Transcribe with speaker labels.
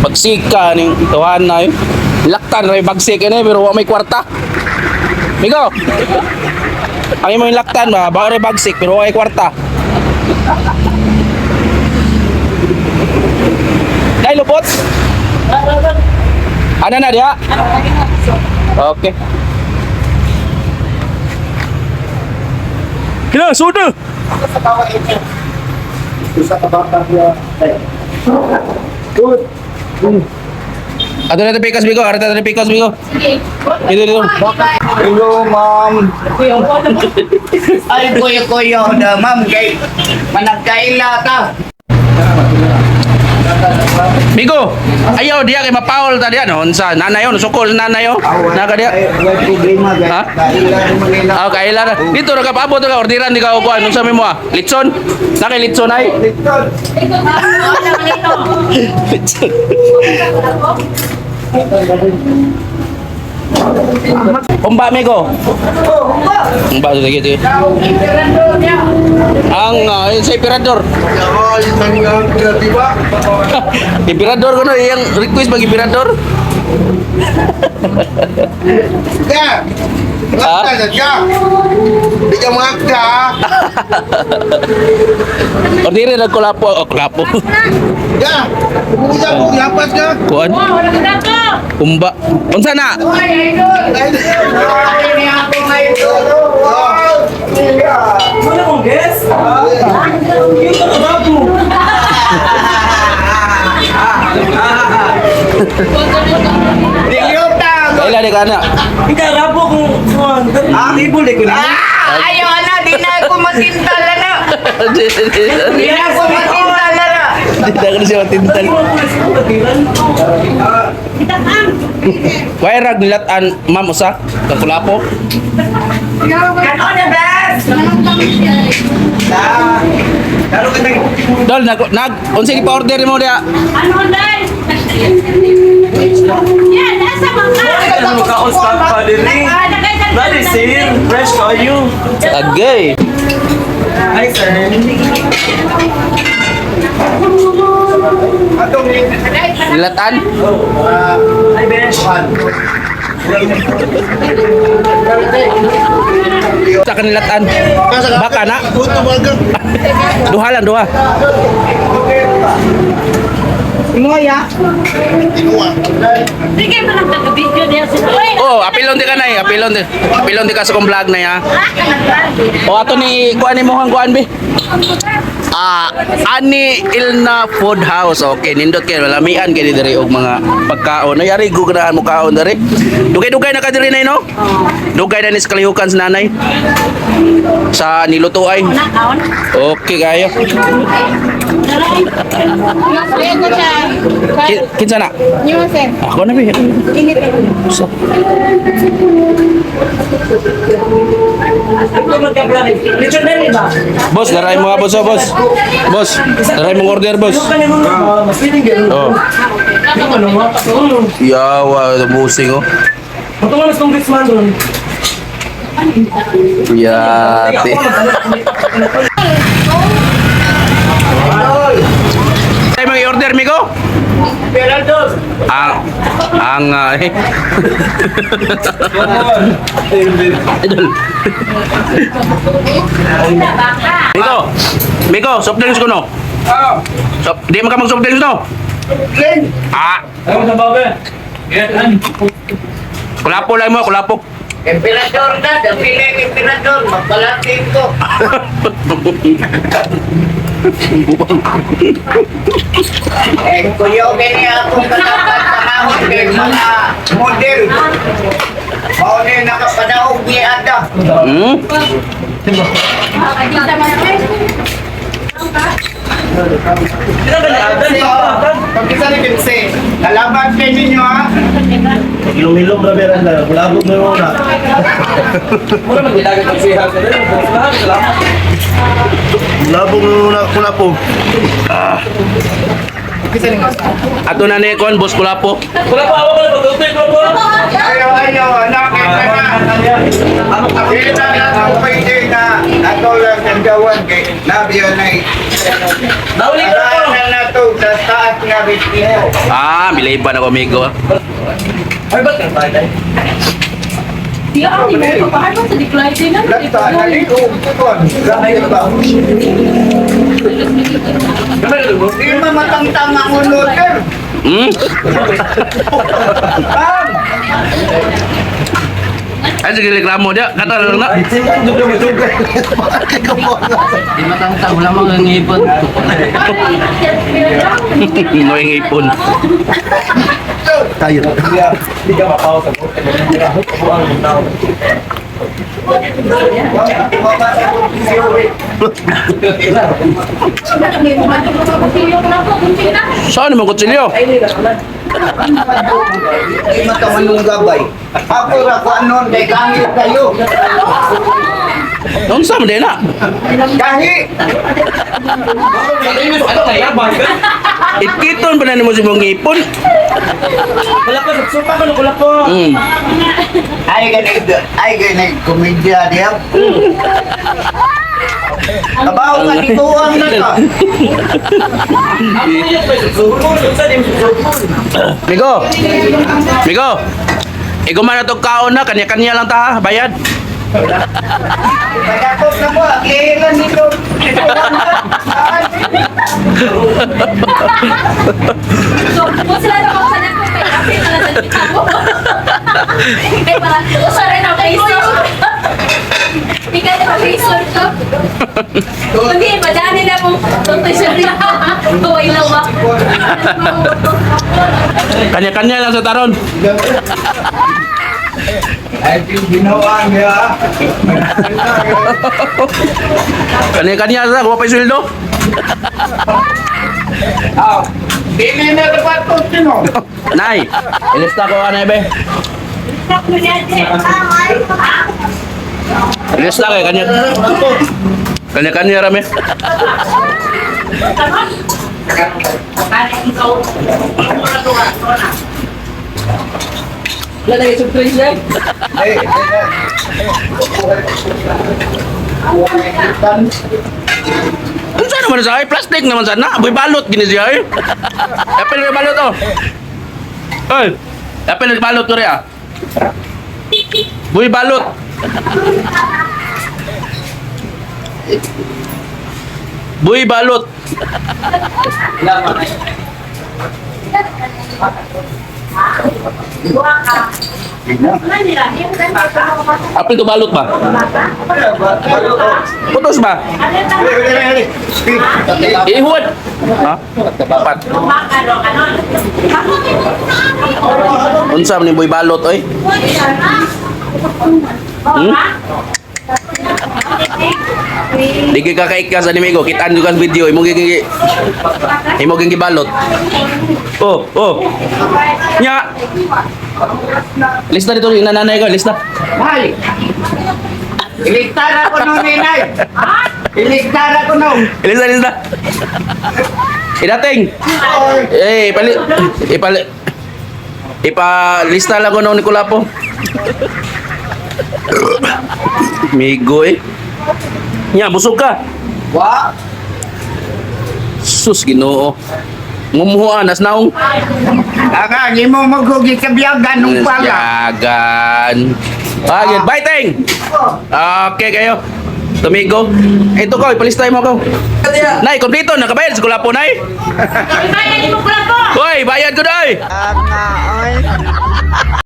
Speaker 1: Bagsika ning tuhan na eh. Laktan ra yung bagsik ini pero wa may kwarta. Migo. Ang imong laktan ba, bao ra bagsik pero wa may kwarta. Dai lupot. Ana na diha? Okay. Kila suda. Ato na pikas bigo, arta na pikas bigo. Dito dito.
Speaker 2: Hello, ma'am.
Speaker 3: Ay, kuya, kuya, na ma'am, kay managkaila ta.
Speaker 1: Migo, ayaw diya kay mapaol ta diya no. Unsa nanay oh, sukol nanay oh. Naka diya.
Speaker 2: Wala problema, guys.
Speaker 1: Ha?
Speaker 2: Kaila ni Manila.
Speaker 1: Ah, kaila na. Dito ra ka paabot ra ka orderan di ka og kuan. Unsa may mo ah? Litson. Na kay litson ay.
Speaker 2: Litson.
Speaker 1: Litson. Umba migo. Umba sige sige. Ang sa emperador.
Speaker 2: Ay, tanggal grabe ba?
Speaker 1: Emperador ko no iyang request pag emperador.
Speaker 2: Ya.
Speaker 1: Ha?
Speaker 2: Ngakta ka. Di ka mangakta, ha?
Speaker 1: Orderan ang kulapo, oh, kulapo.
Speaker 2: Ya. Umusa ko, lapas ka.
Speaker 1: Kuan. Umba. Unsa na?
Speaker 3: Ay, idol. Ay, ni ako ngayon.
Speaker 4: Wala kong guess? Yung ka bago.
Speaker 3: Diliyota.
Speaker 1: Kaila di ka na.
Speaker 4: Ikaw, rabo kung kuwan. Table eh ko na.
Speaker 3: Ah, ayaw na, di na ako matintal na. Di na ako matintal na.
Speaker 1: Hindi na siya matintal. Why rag nilatan ma'am usa kang kulapo?
Speaker 3: Kano na, bes?
Speaker 1: Dol nag nag unsa pa order nimo diha?
Speaker 5: Ano, Day? Yan, nasa mga.
Speaker 4: Ano ka on stock pa din eh. Bloody sir, fresh kayo.
Speaker 1: Agay.
Speaker 4: Hi sir.
Speaker 1: Nilatan?
Speaker 4: Hi Besh.
Speaker 1: Sa kanilatan. Baka na.
Speaker 2: Puto baga.
Speaker 1: Duha lang duha.
Speaker 2: Tinuwa.
Speaker 5: Sige mo lang taga-video niya si Uy!
Speaker 1: Oh, apilon di ka na eh. Apilon di. Apilon di ka sa kong vlog na ya. O ato ni kuan ni mo kuan be. Ah, ani Ilna Food House. Okay, nindot kay lamian kay diri og mga pagkaon. Ay ari guganahan mo kaon diri. Dugay-dugay na ka diri nay no? Dugay na ni sa kalihukan sa nanay. Sa niluto ay.
Speaker 5: Nakaon?
Speaker 1: Okay kayo. Kinsa na? Ako na be. So,
Speaker 4: Lechon na ba?
Speaker 1: boss, daray mo nga boss, oh, boss. Boss, daray mong order, boss.
Speaker 4: Mas feeling ganun.
Speaker 1: Oh.
Speaker 4: Ano nga?
Speaker 1: Yawa, busing oh.
Speaker 4: Matungan mas congressman doon.
Speaker 1: Yate. Ay, mga order migo? Ang ang eh. Idol. Migo. Migo, soft drinks ko no. Soft, di man ka mag soft drinks no. Ah,
Speaker 4: Ano sa babe?
Speaker 1: kulapo lang mo, kulapo.
Speaker 3: Emperador na, dapili ang emperador, magpalating ko. Eh, kuya, kini akong katapat panahon kay mga model. Mao ni nakapadaog ni Ada.
Speaker 2: Pagkisa ni Kimse.
Speaker 3: Lalaban kay ninyo ha.
Speaker 6: Ilong-ilong grabe rin lang. Kulabog na muna.
Speaker 4: Mura magbilaga kag siya. Salamat.
Speaker 6: Kulabog na muna. Kulabog.
Speaker 1: Ato na ni kon boss kulapo.
Speaker 4: Wala pa awa ko na pagtutoy ko po.
Speaker 3: Ayaw, ayaw, anak, kita na. Kita na, pwede na. Ato lang. Dawan kay nabyo na
Speaker 4: Dawli ka ko.
Speaker 3: na na to sa taas nga resibo.
Speaker 1: Ah, miliban ako amigo.
Speaker 4: Ay, ba't kang tayo?
Speaker 5: Di ako, di mo paano sa decline din na.
Speaker 3: Lata na liko kon. Grabe ba? Di man matangtang ang ulo, sir. Bang!
Speaker 1: Ay, sige, reklamo dia. Kata lang na.
Speaker 7: Di matangtang, wala mang ngipon.
Speaker 1: Noy ngipon.
Speaker 2: Tayo.
Speaker 6: Hindi ka mapaw sa buhay. Buang ng tao.
Speaker 1: Saan mo kutsilyo?
Speaker 3: Di matamanong gabay. Ako ra ko anon kay kahit kayo.
Speaker 1: Unsa man din na?
Speaker 3: Kahi!
Speaker 1: Itkiton pa na nimo si mong ngipon.
Speaker 4: Wala ko, supa ko, wala ko.
Speaker 3: Ay ganit komedya diya. Kabaw ka dito ang na ka.
Speaker 4: Ako yung may susulon, unsa di mo susulon.
Speaker 1: Migo. Migo. Igo man na tong kaon na kanya-kanya lang ta ha, bayad.
Speaker 3: Pagkakop na po, kliran nito.
Speaker 5: So, kung sila na ako sa nako, kay ate na lang sa ako. Kay para, usa rin ang piso. Ikaw na piso to. Kundi, madami na mong tutoy siya rin. Tuway lang ba?
Speaker 1: Kanya-kanya lang sa taron.
Speaker 3: Ay, ginawa niya.
Speaker 1: Kanya-kanya sa kuha pa yung sweldo.
Speaker 3: Ah, dili na dapat to sino.
Speaker 1: Nay, ilista ko anay be. Ilista kay kanya. Kanya-kanya rame.
Speaker 7: Wala na yung surprise na.
Speaker 3: Eh,
Speaker 1: Unsa naman sa ay plastic naman sana. Boy balot gini siya eh. Apel may balot oh. Oy. Apel may balot ko ah. Boy balot. Boy balot. Apel to balot ba? Putos ba? Ihud. Ha? Dapat. Unsa man ni boy balot oy? Hmm? Di kay kakaikas ani migo, kitaan ko sa video imo gi imo gi balot. Oh, oh. Nya. Lista dito yung nanay ko, lista.
Speaker 3: Nay! Iliktara ko nung ninay! Iliktara ko nung!
Speaker 1: Lista, lista. Idating. Eh, ipali ipali ipa-lista lang ko nung Nikolapo. Migo eh. Nya, busog ka.
Speaker 3: Wa!
Speaker 1: Sus, Ginoo. Ngumuhuan, as naong.
Speaker 3: Aka, imo magugi sa biyagan nung pala.
Speaker 1: Yagan. Ah, yun. Bye, Teng! Okay, kayo. Tumigo. Ito ko, ipalistay mo ko. Nay, kompleto. Nakabayad sa kulapo, Nay.
Speaker 5: Ibayan mo ko lang po!
Speaker 1: Hoy, bayad ko, Nay.
Speaker 3: Aka, ay.